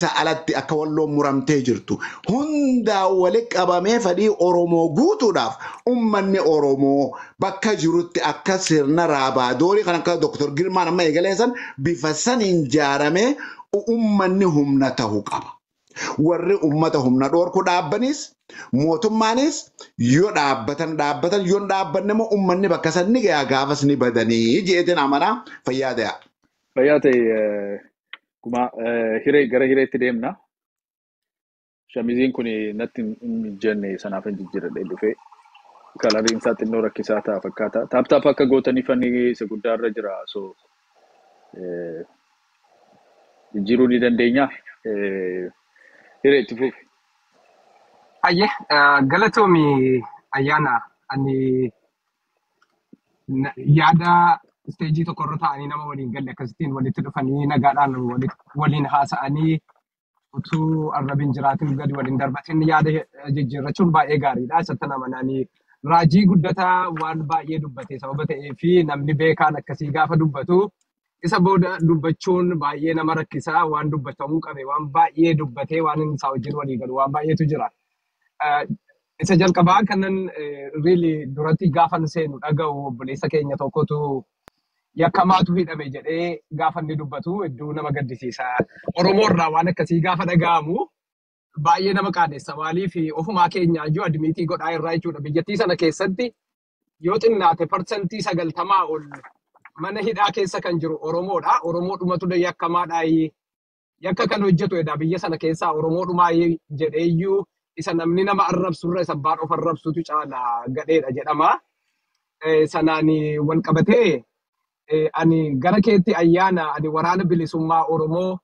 Alatti akka Walloon muramtee jirtu hundaa walitti qabamee fedhii Oromoo guutuudhaaf ummanni Oromoo bakka jirutti akka sirna raabaa kan akka Dr. Girmaan amma eegaleessan bifa saniin ijaaramee ummanni humna ta'uu qaba. Warri ummata humna dhoorku dhaabbanis, mootummaanis yoo dhaabbatan dhaabbatan, yoo hin dhaabbanne immoo ummanni bakka san ni gahaa, gaafas ni badanii jeetiin amanaa. Fayyaa ta'aa. Fayyaa ta'e. Kuma hiree gara hireetti deemna. Shamiziin kun natti hin mijjanne, sanaaf hin jijjiiradhee dhufee. Coloriin isaa xinnoo rakkisaa ta'a fakkaata. Tap tap akka gootaniif inni isa guddaarra jira. So jijjiiruu ni dandeenya. Hiree, itti fufi. Ayyee, galatoomi Ayyaana. Ani yaada stage tokkorra ta'anii nama waliin galle akkasittiin walitti dhufanii nagaadhaan waliin haasa'anii, utuu arrabin jiraatin gadi waliin darbatin yaada jijjiirrachuun baay'ee gaariidha. Isatti amananii Raajii Guddataa waan baay'ee dubbate sababa ta'ee fi namni beekaan akkasii gaafa dubbatu isa booda dubbachuun baay'ee nama rakkisaa. Waan dubbatamuu qabe waan baay'ee dubbatee, waan inni isaa wajjin walii galu waan baay'eetu jira. Isa jalqabaa kanan really duratti gaafan seenu dhaga'u, obboleessa keenya tokkotu yakkamaatu hidhame jedhee gaafa inni dubbatu hedduu nama gaddisiisa. Oromoo irraa waan akkasii gaafa dhaga'amu baay'ee nama qaanessa. Maaliif ofumaa keenya iyyuu admit godhaa irraa jechuudha. Biyyattii sana keessatti yoo xinnaate 90% ol mana hidhaa keessa kan jiru Oromoodha. Oromoodhumatu yakkamaadhaa. Yakka kan hojjetu edaa biyya sana keessaa Oromoodhumaa jedheeyyuu, isa namni nama arrabsurra isa abbaan of arrabsutu caala gadheedha jedhama. Sanaan wal qabatee ani gara keetti Ayyaana, ani Waraana Bilisummaa Oromoo,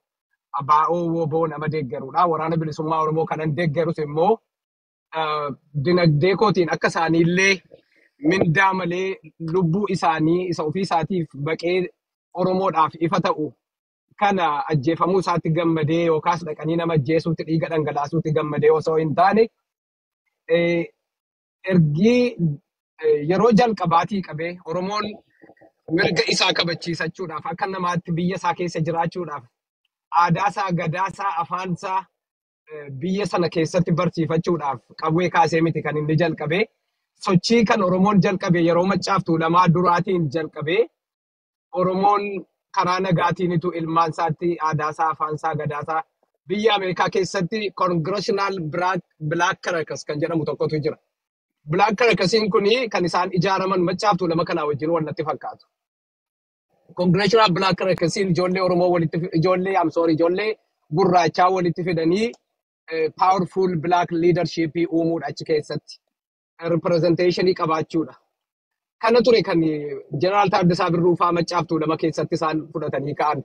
ABO WBO nama deeggarudha. Waraana Bilisummaa Oromoo kanan deeggarus immoo dinagdee kootiin akka isaaniillee mindaa malee lubbuu isaanii isa ofii isaatiif baqee Oromoodhaaf ifa ta'u kana ajjeefamuu isaatti gammadee yookaas dhaqanii nama ajjeesuutti, dhiiga dhangalaasuutti gammadee osoo hin taane, ergii yeroo jalqabaatii qabee Oromoon mirga isaa kabachiisachuudhaaf, akka namaatti biyya isaa keessa jiraachuudhaaf, aadaa isaa, gadaa isaa, afaan isaa biyya sana keessatti barsiifachuudhaaf qawwee kaasee miti kan inni jalqabe. Sochii kan Oromoon jalqabe yeroo Maccaaf Tuulamaa duraatiin jalqabe. Oromoon karaa nagaatiinitu ilmaan isaatti aadaa isaa, afaan isaa, gadaa isaa. Biyya Ameerikaa keessatti Congressional Black Caucus kan jedhamu tokkotu jira. Black Caucusiin kuni kan isaan ijaaraman Maccaaf Tuulama kanaa wajjin wal natti fakkaatu. Congressional Black Caucusiin ijoollee Oromoo walitti, ijoollee, I'm sorry, ijoollee gurraachaa walitti fidanii powerful black leadership uumuudha achi keessatti. Representationii qabaachuudha. Kana ture kan Jeneraal Taaddasaa Birruu fa'aa Maccaaf Tuulama keessatti isaan fudhatanii ka'an,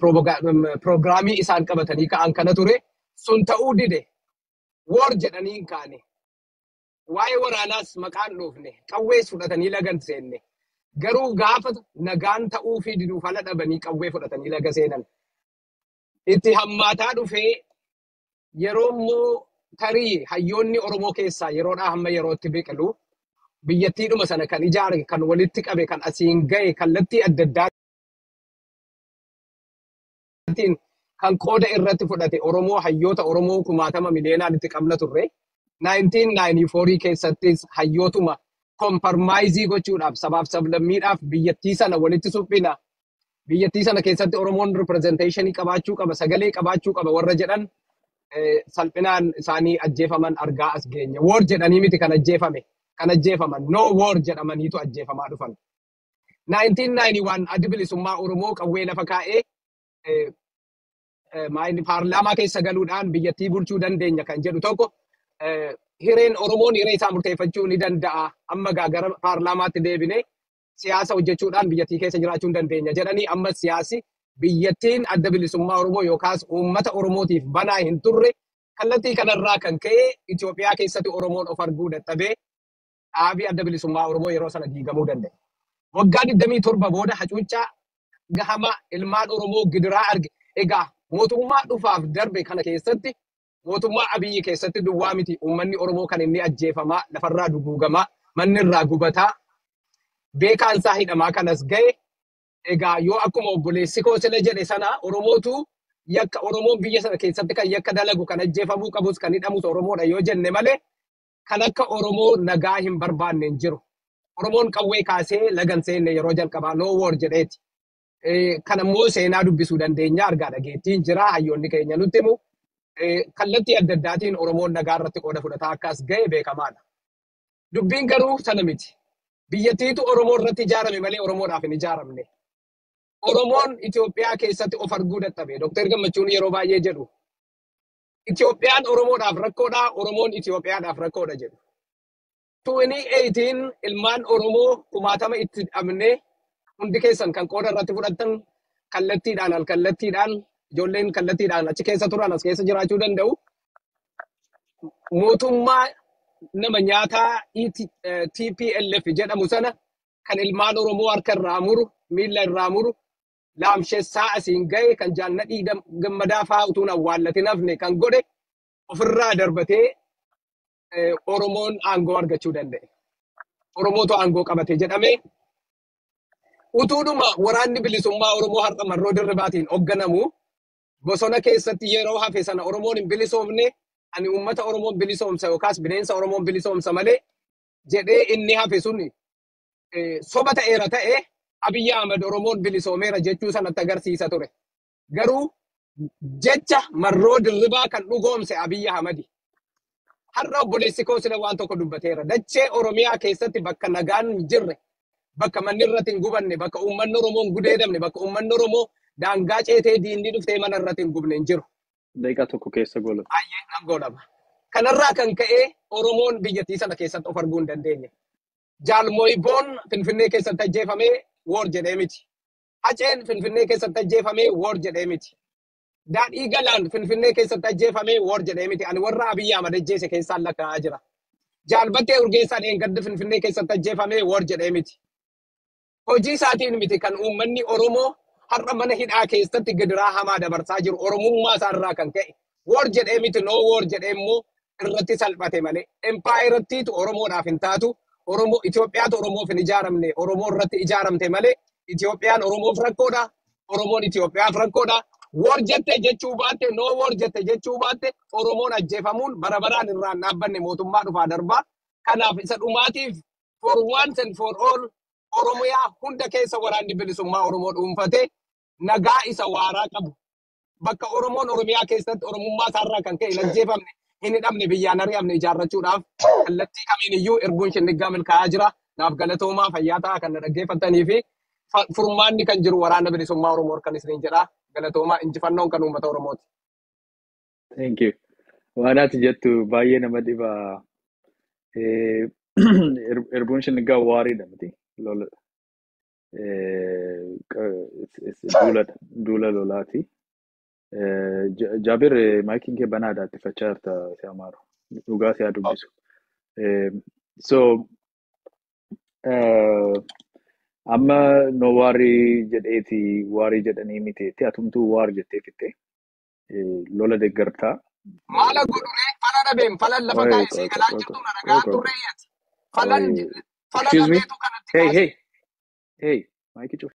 piroogiraamii isaan qabatanii ka'an kana ture. Sun ta'uu dide. War jedhanii hin kaane. Waa'ee waraanaas maqaan dhoofne. Qawwees fudhatanii lagan seenne. Garuu gaafa nagaan ta'uu fi diduuf ala dhabanii qawwee fudhatanii laga seenan. Itti hammaataa dhufee yeroo immoo tarii hayyoonni Oromoo keessaa yeroodhaa hamma yerootti biqilu, biyyattiidhuma sana kan ijaare, kan walitti qabe, kan asiin gahe, kallattii adda addaatiin kan qooda irratti fudhate Oromoo, hayyoota Oromoo kumaatama miliyoonaan itti qabna turre. 1994 keessattis hayyootuma compromise gochuudhaaf sabaaf sablammiidhaaf biyyattii sana walitti suphina. Biyyattii sana keessatti Oromoon representation qabaachuu qaba, sagalee qabaachuu qaba warra jedhan salphinaan isaanii ajjeefaman argaa as geenye. War jedhanii miti kan ajjeefame, kan ajjeefaman. No war jedhamaniitu ajjeefamaa dhufan. 1991 Addi Bilisummaa Oromoo qawwee lafa kaa'ee paarlaamaa keessa galuudhaan biyyattii bulchuu dandeenya kan jedhu tokko, hireen Oromoon hiree isaa murteeffachuu ni danda'a. Amma gaa gara paarlaamaatti deebinee siyaasa hojjechuudhaan biyyattii keessa jiraachuu ni dandeenya jedhanii, amma siyaasi biyyattiin Adda Bilisummaa Oromoo yookaas uummata Oromootiif banaa hin turre. Kallattii kanarraa kan ka'e Itoophiyaa keessatti Oromoon of arguu dadhabee dhaabii Adda Bilisummaa Oromoo yeroo sana diigamuu danda'e. Waggaa 27 booda hacuuccaa gahama ilmaan Oromoo gidiraa arge. Egaa mootummaa dhufaaf darbe kana keessatti, mootummaa Abiyyi keessatti duwwaa miti uummanni Oromoo kan inni ajjeefamaa, lafarraa duguugamaa, manni irraa gubataa, beekaan isaa hidhamaa kanas ga'e. Egaa yoo akkuma obboleessi koo sila jedhe sana Oromootu Yakka Oromoon biyya sana keessatti kan yakka dalagu, kan ajjeefamuu qabus, kan hidhamus Oromoodha yoo jenne malee, kan akka Oromoo nagaa hin barbaanne hin jiru. Oromoon qawwee kaasee lagan seenne yeroo jalqabaa no war jedheeti. Kan ammoo seenaa dubbisuu dandeenya, argaa dhageettiin jira, hayyoonni keenya nutti himu. Kallattii adda addaatiin Oromoon nagaa irratti qooda fudhataa akkas ga'e beekamaadha. Dubbiin garuu sana miti. Biyyattiitu Oromoo irratti ijaarame malee Oromoodhaaf hin ijaaramne. Oromoon Itoophiyaa keessatti of arguu dadhabe. Dooktar Gammachuun yeroo baay'ee jedhu, Itoophiyaan Oromoodhaaf rakkoodha, Oromoon Itoophiyaadhaaf rakkoodha jedhu. 2018 ilmaan Oromoo kumaatama itti dhabnee, hundi keessan kan qooda irratti fudhattan kallattiidhaan al kallattiidhaan, ijoolleen kallattiidhaan achi keessa turan as keessa jiraachuu danda'u. Mootummaa nama nyaataa TPLF jedhamu sana, kan ilmaan Oromoo harka irraa muru, miilla irraa muru, laamshessaa asiin ga'e, kan Jaannadhii Gammadaa fa'aa utuun awwaallatin hafne kan godhe ofirraa darbatee Oromoon aangoo argachuu danda'e. Oromootu aangoo qabate jedhamee utuudhuma waraanni bilisummaa Oromoo har'a Marroo Dirribaatiin hoogganamu bosona keessatti yeroo hafe sana Oromoon hin bilisoomne, ani uummata Oromoon bilisoomsa yookaas bineensa Oromoon bilisoomsa malee jedhee inni hafe sun soba ta'eera ta'e, Abiyyi Ahmad Oromoon bilisoomeera jechuu sanatti agarsiisa ture. Garuu jecha Marroo Dirribaa kan dhugoomse Abiyyi Ahmadi. Har'a obboleessi koo sila waan tokko dubbateera. Dachee Oromiyaa keessatti bakka nagaan hin jirre, bakka manni irratti hin gubanne, bakka uummanni Oromoo hin gudeedamne, bakka uummanni Oromoo daangaa ceetee diinni dhuftee mana irratti hin gubne hin jiru. Daqiiqaa tokko keessa gola. Baay'ee nan goolaba. Kanarraa kan ka'e Oromoon biyyattii sana keessatti of arguu hin dandeenye. Jaalmoyiboon Finfinnee keessatti ajjeefamee war jedhee miti. Haceen Finfinnee keessatti ajjeefamee war jedhee miti. Daadhii Galaan Finfinnee keessatti ajjeefamee war jedhee miti. Ani warra Abiyyi Ahmad ajjeese keessaan lakkaa'aa jira. Jaalbattee Urgeessaan eengaddi Finfinnee keessatti ajjeefamee war jedhee miti. Hojii isaatiin miti kan uummanni Oromoo har'a mana hidhaa keessatti gidiraa hamaa dabarsaa jiru Oromummaa isaarraa kan ka'e. War jedhee miti, no war jedhee immoo irratti salphate malee. Empaayirattiitu Oromoodhaaf hin taatu. Oromoo Itoophiyaatu Oromoof hin ijaaramne. Oromoo irratti ijaaramte malee Itoophiyaan Oromoof rakkoodha. Oromoon Itoophiyaaf rakkoodha. War jette jechuu baatte, no war jette jechuu baatte, Oromoon ajjeefamuun bara baraan irraa hin dhaabbanne, mootummaa dhufaa darbaa. Kanaaf isa dhumaatiif, for once and for all, Oromiyaa hunda keessa waraanni bilisummaa Oromoo dhuunfatee nagaa isa waaraa qabu, bakka Oromoon Oromiyaa keessatti Oromummaa isaarraa kan ka'e hin ajjeefamne, hin hidhamne, biyyaan ari'amne ijaarrachuudhaaf kallattii kamiin iyyuu erguun shinniggaa milkaa'aa jira. Naaf galatoomaa, fayyaa ta'a kan na dhaggeeffattanii fi furmaanni kan jiru waraana bilisummaa Oromoo harkan isiniin jedha. Galatoomaa, injifannoon kan uummata Oromooti. Thank you. Waan ati jettu baay'ee nama dhiba. Erbuun shinniggaa waariidha miti. Lola. Duuladha. Duula lolaati. Jaabir, maayikiin kee banaadha, ittifachaa jirta si amaaru. Dhugaa si haa dubbisu. So amma no waarii jedheeti, waarii jedhanii miti, atumtuu waar jettee fitte. Lola deeggartaa. Maala godhuree fala dhabeen falan lafa Oi, kaa'e sii galaa oi, jirtu na dhagaa oi, turreeyyati. Falan oi. fala Excuse me. dhabeetu kanatti Hey, kaase. hey, hey. Maayikii cufi.